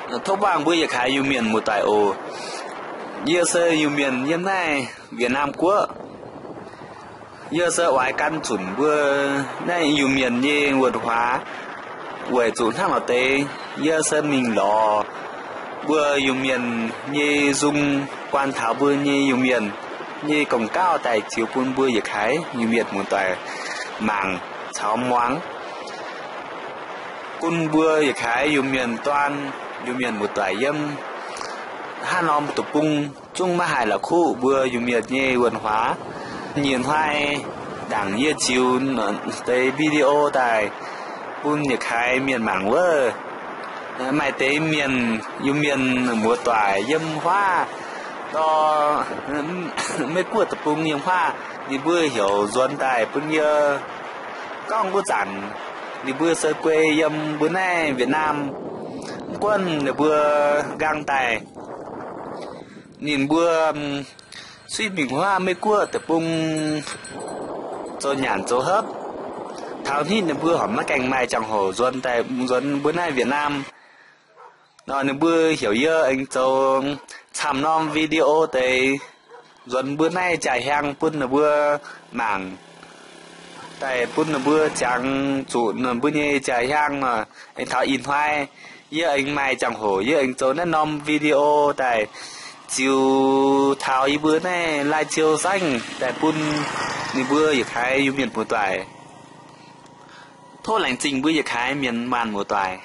Tov buangh mbuo yietc kaaix Iu-Mienh muoz-doic oc. Yie se Iu-Mienh yiem naaiv Việt Nam guoqv. Yie se oix gan zunc mbuo naaiv Iu-Mienh nyei wuonh huaax, weic zuqc hnangv nor deix yie se mingh lorz mbuo Iu-Mienh nyei nzung, guanh taux mbuo nyei Iu-Mienh nyei gong-gauv daaih ziux bun mbuo yietc kaaix Iu-Mienh muoz-doic mangc caux muangx, bun mbuo yietc kaaix Iu-Mienh dorn, Iu-Mienh muoz-doic yiem haaix norm deic-bung zungv maiv haih la'kuqv mbuo Iu-Mienh nyei wuonh huaax. Nyei hnoi ndaangc yie ziux deix video daaih bun yietc kaaix mienh mangc wuov, maaih deix mienh, Iu-Mienh muoz-doic yiem huaav dorh Meiv-Guoqv deic-bung yiem huaav, ninh mbuo heuc nzuonx daaih bun yie gorngv wuov zanc, ninh mbuo se guei yiem mbuo naaiv Việt Nam. Mv gunv ninh mbuo nqaang daaih, ninh mbuo suiv mingh huaav Meiv-Guoqv deic-bung zoux nyanc zoux hopv. Taux hnitv ninh mbuo horpc maiv gaengh maaih ziangh hoc nzuonx daaih, nzuonx mbuo naaiv Việt Nam nor, ninh mbuo heuc yie aengx zoux camv norm video deix nzuonx mbuo naaiv jaa-hiang bun ninh mbuo mangc, daaih bun ninh mbuo jangx zuqc ninh mbuo nyei jaa-hiang nor. Aengx taux ih hnoi yie aengx maaih ziangh hoc yie aengx zoux naaiv norm video daaih ziux taux yie mbuo naaiv Lai Châu saengv daaih bun ninh mbuo yietc kaaix Iu-Mienh muoz-doic. Tov laengz zingh mbuo yietc kaaix mienh maanh muoz-doic.